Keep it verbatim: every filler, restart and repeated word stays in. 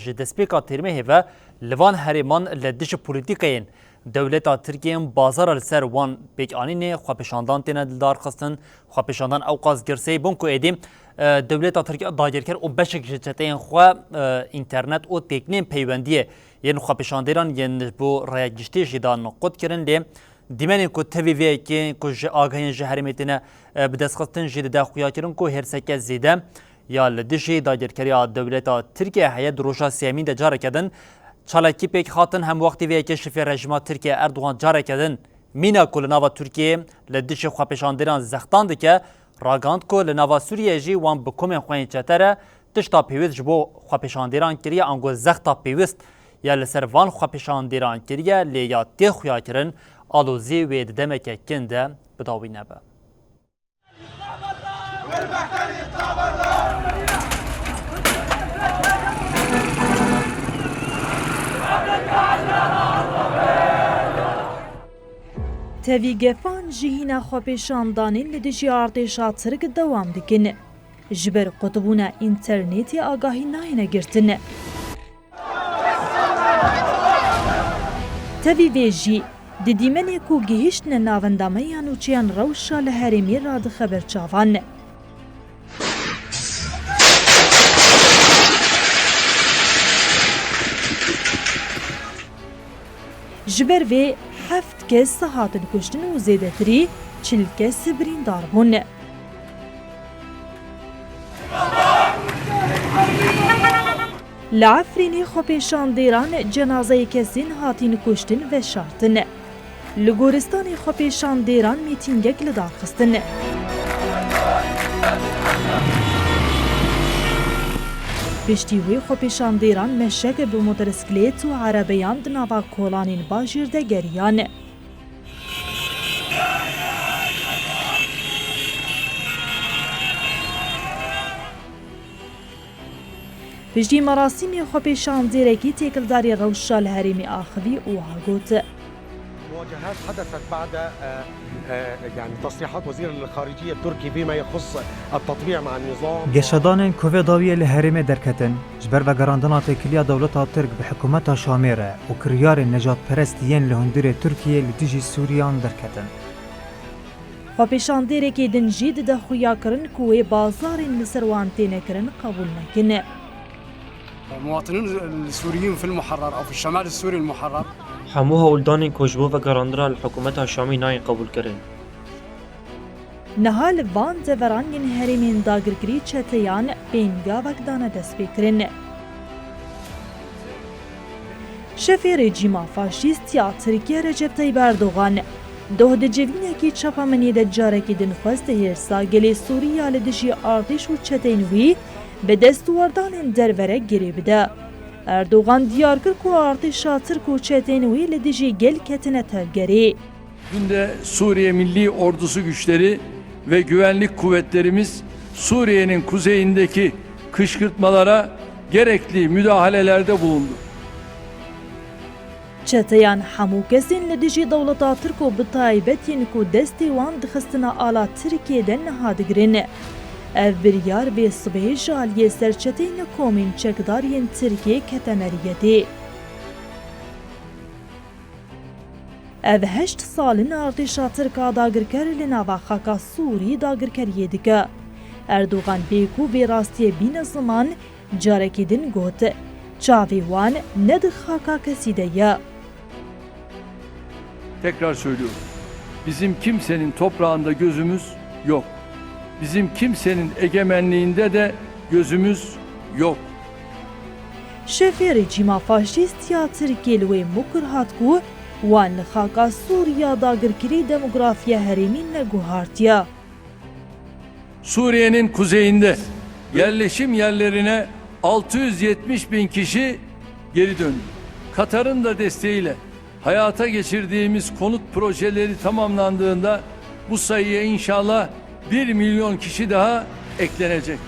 Ji destpêka têrmehê ve li van herêman li dijî polîtîkayên dewleta Tirkiyê yên bazara li ser wan pêkanînê xwepêşandan têne lidarxistin. Xwepêşandan ewqas girseyî bûn ku êdî, e, dewleta Tirkiye dagirker û beşek ji çeteyên xwe, e, înternet û têknên peywendiyê yên xwepêşandêran yên ji bo raya giştî jî dan qut kirin. Lê dîmenên ku tevî vê yekê ku ji agahiyên ji herêmê têne, e, bidestxistin jî dide xuyakirin ku hêrseke zêde ya li dijî dagirkeriya dewleta Tirkiye heye. Di roja sêyemîn de careke din çalakî pêk hatin. Hemwextî vê yekê şefê rejîma Tirkiye Erdogan careke din mîna ku li nava Tirkiyeyê li dijî xwepêşandêran zextan dike, ragihand ku li nava Sûriyeyê jî wan bi komên xwe yên çete re tişta pêwîst ji bo xwepêşandêran kiriye, ango zexta pêwîst ya li ser van xwepêşandêran kiriye, lê ya tê xuyakirin alozî wê di demeke kin de bi dawî nebe. Tevî gefan jî hîna xwepêşandanên li dijî artêşa Tirk dewam dikin. Ji ber qutbûna înternetê agahî nayêne girtin. Tevî vê jî, di dîmenê ku gihîştine navenda me ya nûçeyan rewşa li herêmê radixe ber çavan. Ji ber vê heft kes hatin kuştin û zêdetirî çil kes birîndar bûn. Li Efrînê xwepêşandêran cenazeyê kesên hatîn kuştin veşartin. Li goristanê xwepêşandêran mîtîngek li dar xistin. Piştî wê xwepêşandêran meşek bi motorsîklêt û erebeyan di nava kolanên bajêr de geriyan. Piştî merasîmê xwepêşandêrekî têkildarî rewşa li herêmê axivî û wiha got. المواجهات حدثت بعد، آه، آه، يعني تصريحات وزير الخارجية التركي فيما يخص التطبيع مع النظام. Geşedanên ku vê dawiyê li herêmê derketin, ji ber vegerandina têkiliya dewleta Tirk bi hikûmeta Şamê re û kiryarên nejadperest yên li hundirê Tirkiyê li dijî Sûriyan derketin. Xwepêşandêrekê din jî dide xuyakirin ku wê bazarên li ser wan têne kirin qebûl nekin. المواطنين السوريين في المحرر أو في الشمال السوري المحرر. Hemû hewldanên ku ji bo vegerandina li hikûmeta Şamê nayên qebûlkirin. Niha li van deveran yên herêmên dagirkirî çeteyan pêngavek dane destpêkirin. Şefê rejîma faşîst ya Tirkiye Recep Tayyip Erdogan doh di civînekî çapemeniyê de carekî din xwest hêrsa gelê Sûrî ya li dijî artêş û çeteyên wî bi destwerdanên derve re girê bide. Erdogan diyar kir ku artêşa Tirk û çeteyên wî li dijî gel ketine tevgerê. Dün de Suriye Milli Ordusu güçleri ve güvenlik kuvvetlerimiz Suriye'nin kuzeyindeki kışkırtmalara gerekli müdahalelerde bulundu. Çeteyan hemû kesên li dijî dewleta Tirk û bi taybet yên ku destê wan dixistine ala Tirkiyê de niha digirin. Ev biryar vê sibehê ji aliyê serçeteyên komên çekdar yên Tirkiyê kete meriyetê. Ev heşt sal in artêşa Tirk a dagirker li nava xaka Sûrî dagirkeriyê dike. Erdogan bê ku vê rastiyê bîne ziman, carekî din got, çavê wan ne di xaka kesî de ye. Tekrar söylüyorum. Bizim kimsenin toprağında gözümüz yok. Bizim kimsenin egemenliğinde de gözümüz yok. Şefê rejîma faşîst ya Tirkiyê li wê mukir hat ku wan li xaka Sûriya dagirkirî demografiya herêmî neguhartiye. Suriye'nin kuzeyinde yerleşim yerlerine altı yüz yetmiş bin kişi geri döndü. Katar'ın da desteğiyle hayata geçirdiğimiz konut projeleri tamamlandığında bu sayıya inşallah bir milyon kişi daha eklenecek.